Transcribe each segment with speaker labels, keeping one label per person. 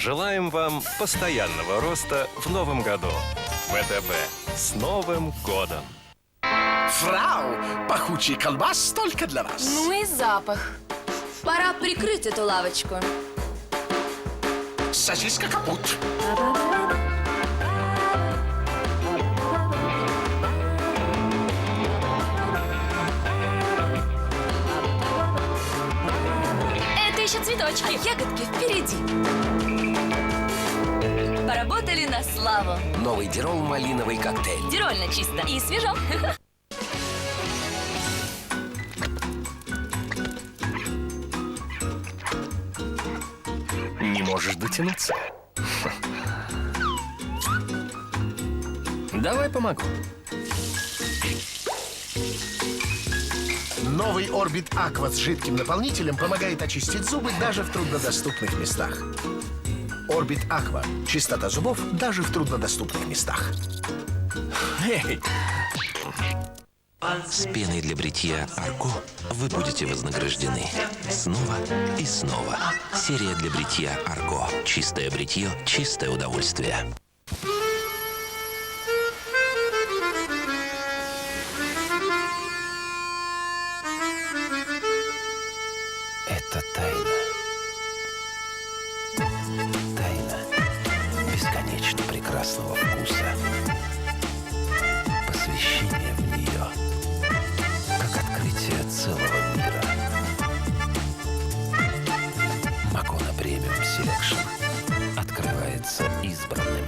Speaker 1: Желаем вам постоянного роста в новом году. ВТБ. С Новым годом!
Speaker 2: Фрау, пахучий колбас только для вас.
Speaker 3: Ну и запах. Пора прикрыть эту лавочку.
Speaker 2: Сосиска капут.
Speaker 3: Это еще цветочки, а ягодки впереди. Поработали на славу.
Speaker 4: Новый Дирол малиновый коктейль.
Speaker 3: Дирольно чисто и свежо.
Speaker 1: Не можешь дотянуться?
Speaker 4: Давай помогу.
Speaker 2: Новый Орбит Аква с жидким наполнителем помогает очистить зубы даже в труднодоступных местах. Орбит Аква. Чистота зубов даже в труднодоступных местах.
Speaker 4: Эй!
Speaker 5: С пеной для бритья Арко вы будете вознаграждены. Снова и снова. Серия для бритья Арко. Чистое бритье, чистое удовольствие.
Speaker 4: Это тайна. Тайна бесконечно прекрасного вкуса. Посвящение в нее, как открытие целого мира. Макона Premium Selection открывается избранным.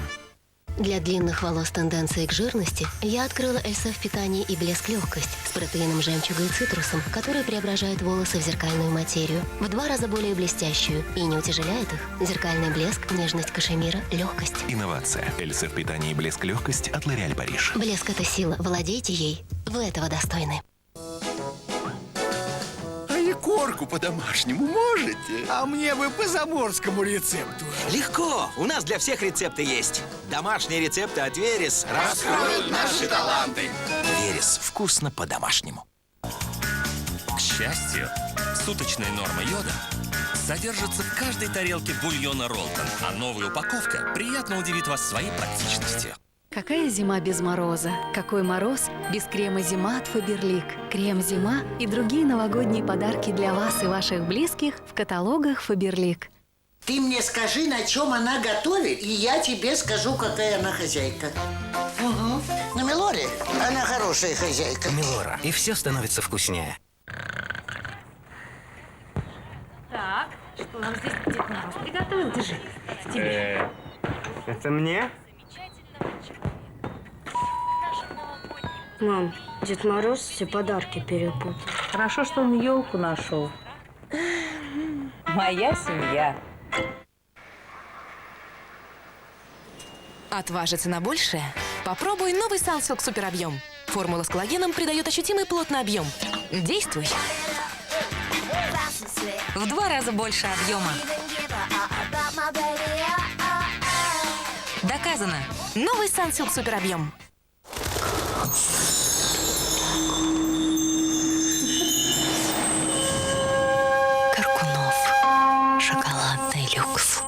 Speaker 6: Для длинных волос тенденции к жирности я открыла Эльса в питании и блеск легкость с протеином жемчуга и цитрусом, который преображает волосы в зеркальную материю, в 2 раза более блестящую и не утяжеляет их. Зеркальный блеск, нежность кашемира, легкость.
Speaker 7: Инновация. Эльса в питании и блеск легкость от L'Oréal Париж.
Speaker 6: Блеск — это сила. Владейте ей. Вы этого достойны.
Speaker 8: А икорку по-домашнему можете?
Speaker 9: А мне бы по заморскому рецепту.
Speaker 10: Легко! У нас для всех рецепты есть. Домашние рецепты от Верес
Speaker 8: раскроют наши таланты.
Speaker 10: Верес. Вкусно по-домашнему.
Speaker 1: К счастью, суточная норма йода содержится в каждой тарелке бульона Ролтон, а новая упаковка приятно удивит вас своей практичностью.
Speaker 11: Какая зима без мороза? Какой мороз без крема «Зима» от Фаберлик? Крем «Зима» и другие новогодние подарки для вас и ваших близких в каталогах Фаберлик.
Speaker 12: Ты мне скажи, на чем она готовит, и я тебе скажу, какая она хозяйка. Угу. На Милоре она хорошая хозяйка.
Speaker 4: Милора, и все становится вкуснее.
Speaker 13: Так, что нам здесь Дед Мороз приготовил? Держи. Тебе.
Speaker 14: Это мне?
Speaker 15: Мам, Дед Мороз все подарки перепутал.
Speaker 13: Хорошо, что он елку нашел. Моя семья.
Speaker 16: Отважиться на большее? Попробуй новый Sunsilk Суперобъем. Формула с коллагеном придает ощутимый плотный объем. Действуй! В 2 раза больше объема. Доказано. Новый Sunsilk Суперобъем.
Speaker 6: Коркунов. Шоколадный люкс.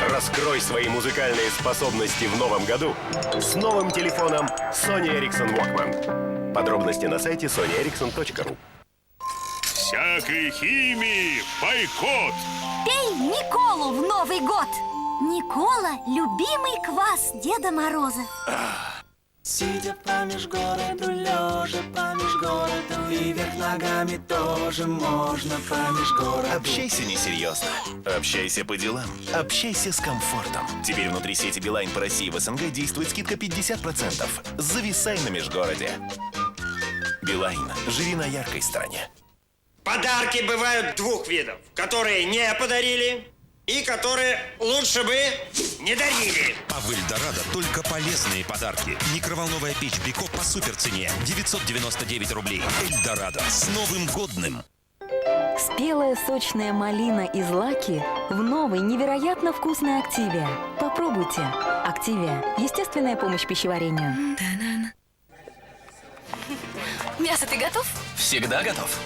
Speaker 1: Раскрой свои музыкальные способности в новом году с новым телефоном Sony Ericsson Walkman. Подробности на сайте sony ericsson точка ру.
Speaker 17: Всякой химии бойкот!
Speaker 18: Пей Николу в Новый год! Никола – любимый квас Деда Мороза.
Speaker 19: Сидя по межгороду, лежа по межгороду, и вверх ногами тоже можно по межгороду.
Speaker 7: Общайся несерьезно, общайся по делам, общайся с комфортом. Теперь внутри сети Билайн по России в СНГ действует скидка 50%. Зависай на межгороде. Билайн. Живи на яркой стороне.
Speaker 20: Подарки бывают двух видов, которые не подарили
Speaker 14: И которые лучше бы не дарили.
Speaker 5: А в Эльдорадо только полезные подарки. Микроволновая печь Бико по суперцене 999 рублей. Эльдорадо. С Новым годным!
Speaker 11: Спелая сочная малина из лаки в новой невероятно вкусной Активия. Попробуйте. Активия. Естественная помощь пищеварению.
Speaker 16: Мясо ты готов?
Speaker 1: Всегда готов.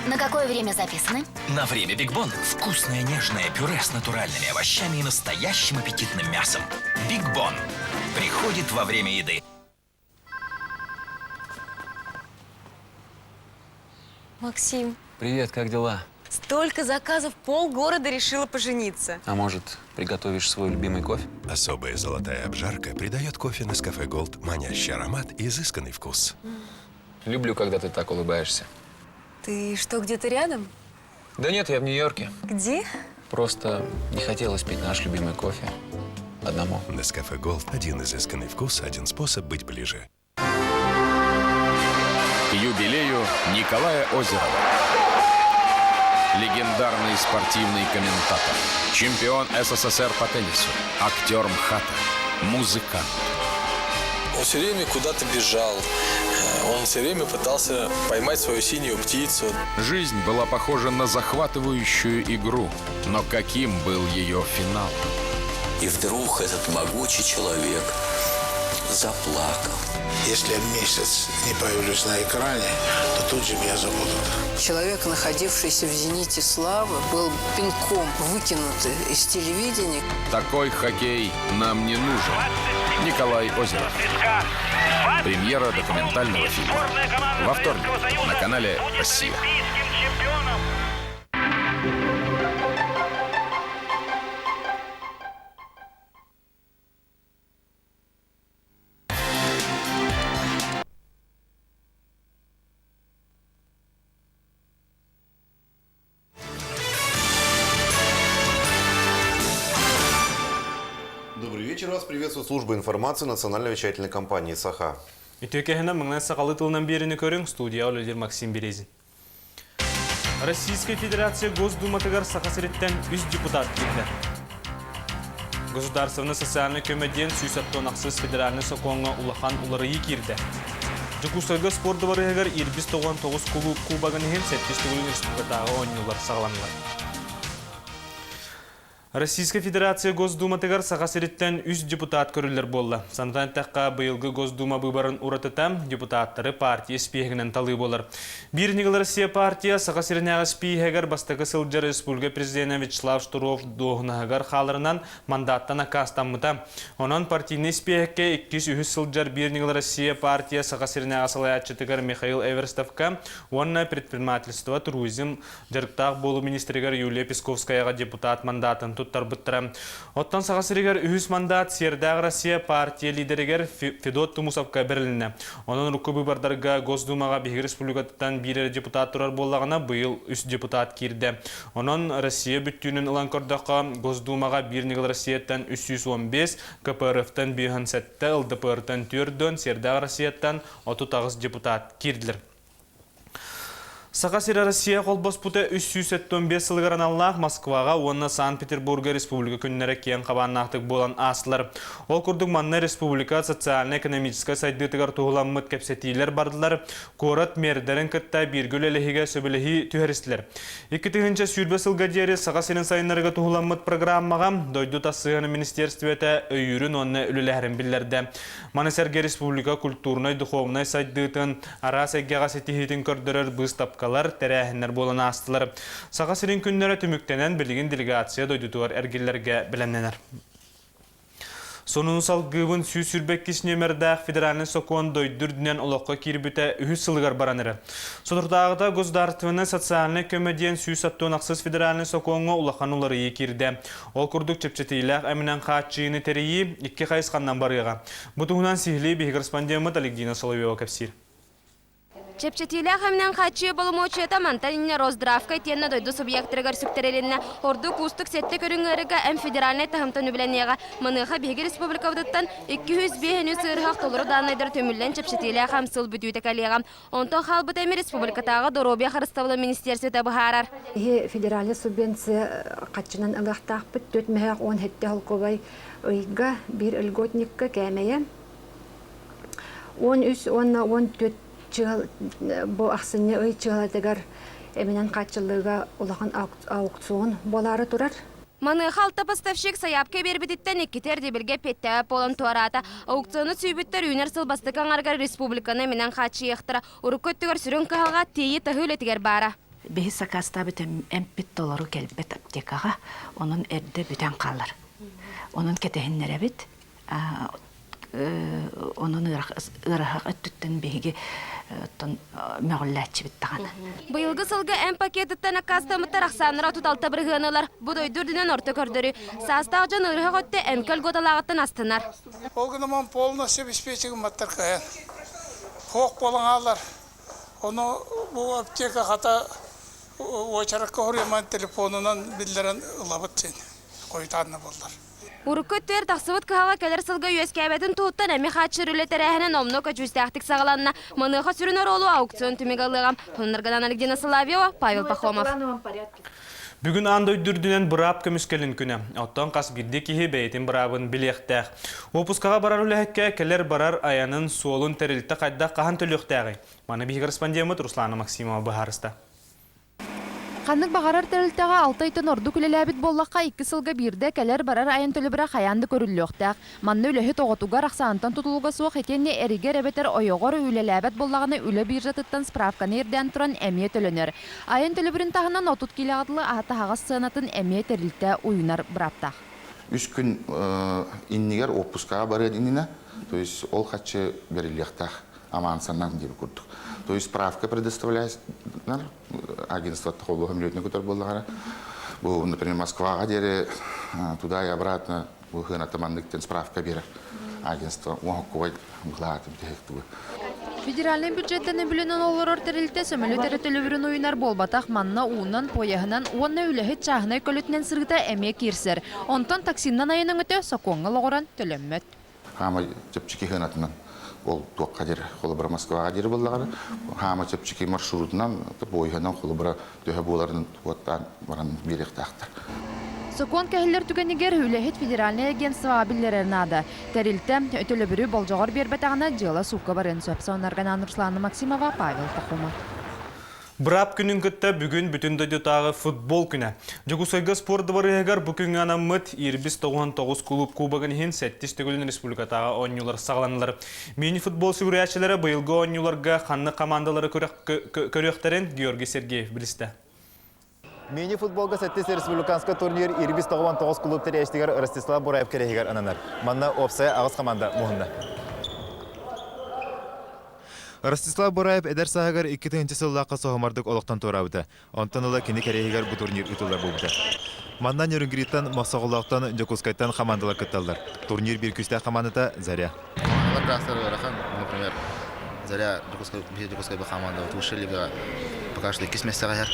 Speaker 18: На какое время записаны?
Speaker 1: На время Биг Бон. Вкусное нежное пюре с натуральными овощами и настоящим аппетитным мясом. Биг Бон. Приходит во время еды.
Speaker 13: Максим.
Speaker 20: Привет, как дела?
Speaker 13: Столько заказов, полгорода решила пожениться.
Speaker 20: А может, приготовишь свой любимый кофе?
Speaker 21: Особая золотая обжарка придает кофе Nescafe Gold манящий аромат и изысканный вкус.
Speaker 20: Люблю, когда ты так улыбаешься.
Speaker 13: Ты что, где-то рядом?
Speaker 20: Да нет, я в Нью-Йорке.
Speaker 13: Где?
Speaker 20: Просто не хотелось пить наш любимый кофе одному.
Speaker 21: Nescafe Gold – один изысканный вкус, один способ быть ближе.
Speaker 22: К юбилею Николая Озерова. Легендарный спортивный комментатор, чемпион СССР по теннису, актер МХАТа, музыкант.
Speaker 23: Он все время куда-то бежал. Он все время пытался поймать свою синюю птицу.
Speaker 22: Жизнь была похожа на захватывающую игру, но каким был ее финал?
Speaker 4: И вдруг этот могучий человек заплакал.
Speaker 24: Если я месяц не появлюсь на экране, то тут же меня забудут.
Speaker 25: Человек, находившийся в зените славы, был пинком выкинут из телевидения.
Speaker 22: Такой хоккей нам не нужен. Николай Озеров. Премьера документального фильма. Во вторник на канале «Россия».
Speaker 26: Добрый вечер. Вас приветствует служба информации национальной вещательной компании «Саха».
Speaker 27: Үтүө киэһэнэн маҥнай сахалыы тылынан биэриини көрүҥ студияҕа үлэлиир Максим Березин. Российскай Федерация Госдуматыгар Саха сириттэн үс депутат киирдэ. Государственнай социальнай көмө диэн 116 федеральнай сокуоҥҥа улахан уларыйыы киирдэ. Дьокуускайга спорт дыбарыһыгар Ирбис 99 кулууп кубогын иһин сэттис төгүлүн республикатааҕы оонньуулар саҕаланнылар. Российскай Федерация Госдуматыгар Саха сириттэн үс депутат көрүллэр буолла. Санатан эттэххэ, быйылгы Госдума быыбарын уратыта депутаттары партия испииһэгинэн талыы буолар. Биир ньыгыл Россия партия Саха сиринээҕи испииһэгэр бастакы сылдьар республика президенэ Вячеслав Штыров дуоһунаһыгар хааларынан мандаттан аккаастаммыта. Онон партийнай испииһэккэ иккис-үһүс сылдьар Биир ньыгыл Россия партия Саха сиринээҕи салайааччытыгар Михаил Эверстовка уонна предпринимательство, туризм, Дьарыктаах буолуу министригэр Юлия Песковскаяҕа депутат мандатын туттарбыттара. Оттон Саха сиригэр үһүс мандат Сиэрдээх Россия партия лидеригэр Федот Тумусовка бэрилиннэ. Онон урукку быыбардарга Госдумаҕа биһиги республикаттан биир эрэ депутат турар буоллаҕына, быйыл үс депутат киирдэ. Онон Россия бүттүүнүн ылан көрдөххө, Госдумаҕа Биир ньыгыл Россияттан 315, КПРФ-тан 57, ЛДПР-тан 4, Сиэрдээх Россияттан 38 депутат киирдилэр. Саха сирэ Россия холбоспута 375 сылыгар аналлаах Москваҕа уонна Санкт-Петербурга республика күннэрэ киэҥ хабааннаахтык буолан аастылар. Ол курдук манна республика социальнай-экономическай сайдыытыгар туһуламмыт кэпсэтиилэр бардылар, куорат мэрдэрин кытта бииргэ үлэлэһиигэ сөбүлэһии түһэристилэр. 2020 сылга диэри Саха сирин сайыннарыга туһуламмыт программаҕа дойду тас сыһыана министерствета өйүүрүн уонна үлэлэһэрин биллэрдэ. Маны сэргэ республика культурнай-духовнай сайдыытын араас эйгэҕэ ситиһиитин көрдөрөр быыстапкалар, тэрээһиннэр буолан аастылар. Саха сирин күннэрэ түмүктэнэн, билигин делегация дойдутугар эргиллэргэ бэлэмнэнэр. Сонуну салгыыбын 122 нүөмэрдээх федеральнай сокуон дойду үрдүнэн олоххо киирбитэ үһүс сылыгар баран эрэр. Соторутааҕыта государственнай социальнай көмө диэн 166 федеральнай сокуоҥҥа улахан уларыйыы киирдэ. Ол курдук чэпчэтиилээх эминэн хааччыйыыны тэрийии икки хайысханнан барыаҕа. Бу туһунан сиһилии биһиги корреспондеммыт Александра Соловьева кэпсиир.
Speaker 2: Чэпчэтиилээх эминэн хааччыйыы боломуочуйата мантан инньэ Росздравка итиэннэ дойду субъектарыгар сүктэрилиннэ. Ордук уустук сэттэ көрүҥ ыарыыга эм федеральнай таһымтан үбүлэниэҕэ. Маныаха биһиги республикабытыттан 205 ыарыһах толору дааннайдара түмүллэн чэпчэтиилээх эм сыл бүтүүтэ кэлиэҕэ. Онтон хаалбыт эми республикатааҕы доруобуйа харыстабылын министиэрсибэтэ быһаарар.
Speaker 3: Биһи федеральнай субвенция хаччынан ылыахтаахпыт 4 мөһөөх 17 холкуобай ыйга биир льготникка кээмэйэ 13 уонна 14 чыһыл бу ахсынньы ый чыһылатыгар эминэн хааччыллыыга улахан аукцион буолаары турар.
Speaker 2: Маныаха алта поставщик сайаапка биэрбититтэн иккитэ эрдибилгэ эппиэттээбэт буолан туораата. Аукциону сүүйбүттэр үүнэр сыл бастакы аҥарыгар республиканы эминэн хааччыйыахтара. Урукку өттүгэр сүрүн кыһалҕа тиийи-таһыы үлэтигэр баара.
Speaker 8: Биһи сакаастаабыт эмпит толору кэлбэт аптекаҕа, онон эрдэ бүтэн хаалар. Онон кэтэһиннэрэбит. Онон ыараһах өттүттэн биһиги мөҕүллээччибит даҕаны.
Speaker 2: Быйылгы сылга М пакетыттан аккаастаммыттар ахсааннара 36 бырыһыаны ылар. Бу дойду үрдүнэн орто көрдөрүү. Саастаах дьон ыарыһах өттө МК льготалааҕыттан астынар.
Speaker 9: Ол гынан полностью обеспечен гымматтар кыайан. Суох буолан хаалар. Ону бу аптека хата уочаракка хоруйаман телефонунан биллэрэн ылабыт син. Хойутаанна буоллар.
Speaker 2: Урукку өттүгэр тахсыбыт кыһалҕа кэлэр сылга үөскээбэтин туһуттан эми хааччыыр үлэ тэрээһинэ номнуо көдьүүстээхтик саҕаланна. Маныаха сүрүн оруолу аукцион түмүгэ ылыаҕа. Хоннорганан Александра Соловьева, Павел Пахомов.
Speaker 27: Бүгүн аан дойду үрдүнэн быраап көмүскэлин күнэ. Оттон хас биирдии киһи бэйэтин быраабын билиэхтээх. Уоппускаҕа барар үлэһиккэ кэлэр-барар айанын суолун тэрилтэ хайдах хаһан төлүөхтээҕий? Маны биһиги корреспондеммыт Руслана Максимова быһаарыста.
Speaker 10: Ханнык баҕарар тэрилтэҕэ алта ыйтан ордук үлэлээбит буоллахха, икки сылга биирдэ кэлэр-барар айан төлөбүрэ хайаан да көрүллүөхтээх. Манна үлэһит оҕотугар ахсаантан тутулуга суох итиэннэ эригэр эбэтэр ойоҕор үлэлээбэт буоллаҕына үлэ биржатыттан справканы ирдээн туран эмиэ төлөнөр. Айан төлөбүрүн таһынан 30 киилэҕэ дылы аһа-таһаҕас сыанатын эмиэ тэрилтэ уйунар бырааптаах.
Speaker 12: Үс күн иннигэр отпускаҕа барыан иннинэ, то есть ол хаччы бэриллиэхтээх. Амансанан диэби курдук. То есть справка предоставляет агентство холуһа милетне көтөр буоллаҕына бу, например, Москваҕа диэри туда и обратно бу хыната манныктан справка берер агентство уоһуккубай былаатым тэһиктубу.
Speaker 10: Федеральнай бюджеттэн үбүлэнэн олорор тэрилтэ сөмөлүөт эрэ төлөбүрүн уйунар буолбатах, манна уунан, поеһынан уонна үлэһит чааһынай көлөтүнэн сырыыта эмиэ киирсэр. Онтон таксиннан айан өҥөтө сокуоҥҥа олоҕуран төлөммөт.
Speaker 12: Хаама чэпчэки сыанатынан ол туохха диэри холобура Москваҕа диэри буоллаҕына хаама чэпчэки маршрутунан поеһынан холобура төһө буоларын уоттаан баран биэриэхтээхтэр.
Speaker 10: Сокуон кэһиллэр түгэнигэр үлэһит федеральнай агентствоҕа биллэрэр наада. Тэрилтэ төлөбүрү болдьоҕор биэрбэтэҕинэ дьыала суукка барыан сөп. Сонарганан Руслана Максимова, Павел Пахомов.
Speaker 27: Быраап күнүн кытта бүгүн бүтүн дойдутааҕы футбол күнэ. Дьокуускайга спорт дыбарыаһыгар бу күҥҥэ анаммыт Ирбис 99 кулууп кубогын иһин сэттис төгүлүн республикатааҕы оонньуулар саҕаланнылар. Мини-футбол сүгүрүйээччилэрэ быйылгы оонньууларга ханнык хамаандалары көрүөхтэрин Георгий Сергеев билистэ.
Speaker 15: Мини-футболга сэттис республиканскай турнир Ирбис 99 кулууп тэрийээччитигэр Ростислав Бураев кэриэһигэр ананар. Манна уопсайа аҕыс команда муһунна. Ростислав Бураев эдэр сааһыгар 2000 сыллаахха соһумардык олохтон туораабыта. Онтон ыла кини кэриэһигэр бу турнир ыытыллар буолбута. Манна Нерюнгриттан, Мохсоҕолоохтон, Дьокуускайтан хамаандалар кытталлар. Турнир биир күүстээх хамаандата «Заря».
Speaker 28: Командалар ыарахан, например, Заря Дьокуускай, биһиги Дьокуускай хамаанда высшая лигаҕа пока что иккис миэстэҕэ иһэр.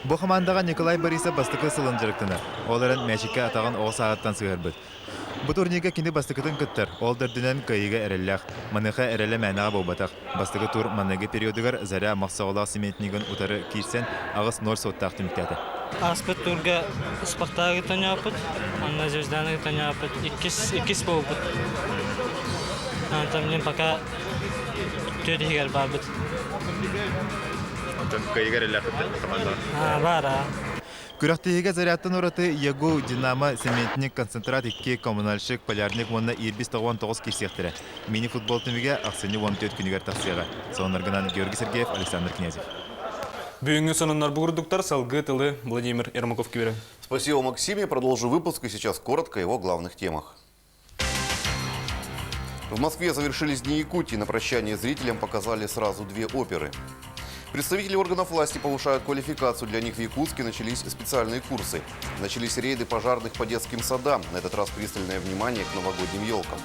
Speaker 15: Бу хамаандаҕа Николай Борисов бастакы сылын дьарыктанар. Ол эрэн мээчиккэ атаҕын оҕо сааһыттан сыһыарбыт. Бу турнирга кини бастакытын кыттар, ол да үрдүнэн кыайыыга эрэллээх. Маныаха эрэлэ мээнэҕэ буолбатах. Бастакы тур маныгы периодыгар Заря мохсоҕолоох цементнигын утары киирсэн 8-0 суоттаах түмүктээтэ.
Speaker 29: Ааспыт турга Спартагы тоньооппут, анна Звезданы тоньооппут, иккис, иккис буолбут. Антон пока түөрт иһигэр баарбыт.
Speaker 15: Онтон кыайыыга эрэллээхпит командаҕа?
Speaker 29: Баар аа.
Speaker 15: Күрэхтэһиигэ зарядтан ураты ЯГУ, Динамо, Цементник, Концентрат 2, Коммунальщик, Полярник уонна Ирбис 99 киирсиэхтэрэ. Мини-футбол түмүгэ ахсынньы 14 күнүгэр тахсыаҕа. Сонуннаргынан Георгий Сергеев, Александр Князев.
Speaker 27: Бүгүҥҥү сонуннар бу курдуктар. Салгыы тылы Владимир Ермаков киирэн.
Speaker 26: Спасибо, Максим. Я продолжу выпуск и сейчас коротко о его главных темах. В Москве завершились Дни Якутии. На прощание зрителям показали сразу две оперы. Представители органов власти повышают квалификацию. Для них в Якутске начались специальные курсы. Начались рейды пожарных по детским садам. На этот раз пристальное внимание к новогодним елкам.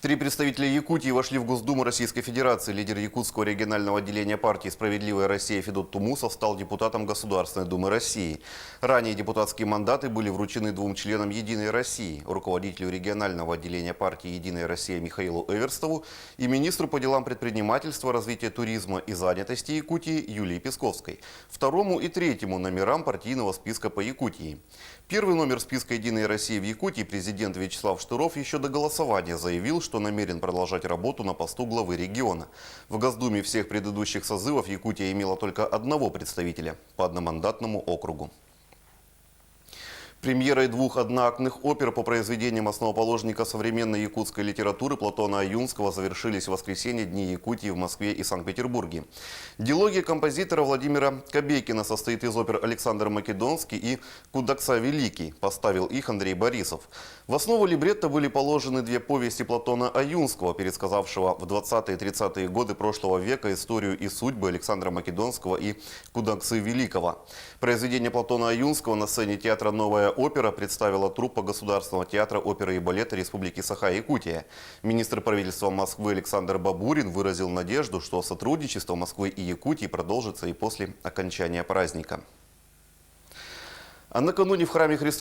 Speaker 26: Три представителя Якутии вошли в Госдуму Российской Федерации. Лидер Якутского регионального отделения партии «Справедливая Россия» Федот Тумусов стал депутатом Государственной Думы России. Ранее депутатские мандаты были вручены двум членам «Единой России» – руководителю регионального отделения партии «Единая Россия» Михаилу Эверстову и министру по делам предпринимательства, развития туризма и занятости Якутии Юлии Песковской. Второму и третьему номерам партийного списка по Якутии. Первый номер списка «Единой России» в Якутии президент Вячеслав Штыров еще до голосования заявил, что намерен продолжать работу на посту главы региона. В Госдуме всех предыдущих созывов Якутия имела только одного представителя по одномандатному округу. Премьерой двух одноактных опер по произведениям основоположника современной якутской литературы Платона Аюнского завершились в воскресенье Дни Якутии в Москве и Санкт-Петербурге. Дилогия композитора Владимира Кобейкина состоит из опер «Александр Македонский» и «Кудакса Великий». Поставил их Андрей Борисов. В основу либретто были положены две повести Платона Аюнского, пересказавшего в 20-е и 30-е годы прошлого века историю и судьбы Александра Македонского и Кудаксы Великого. Произведение Платона Аюнского на сцене театра «Новая опера» представила труппа Государственного театра оперы и балета Республики Саха-Якутия. Министр правительства Москвы Александр Бабурин выразил надежду, что сотрудничество Москвы и Якутии продолжится и после окончания праздника. А накануне в храме Христа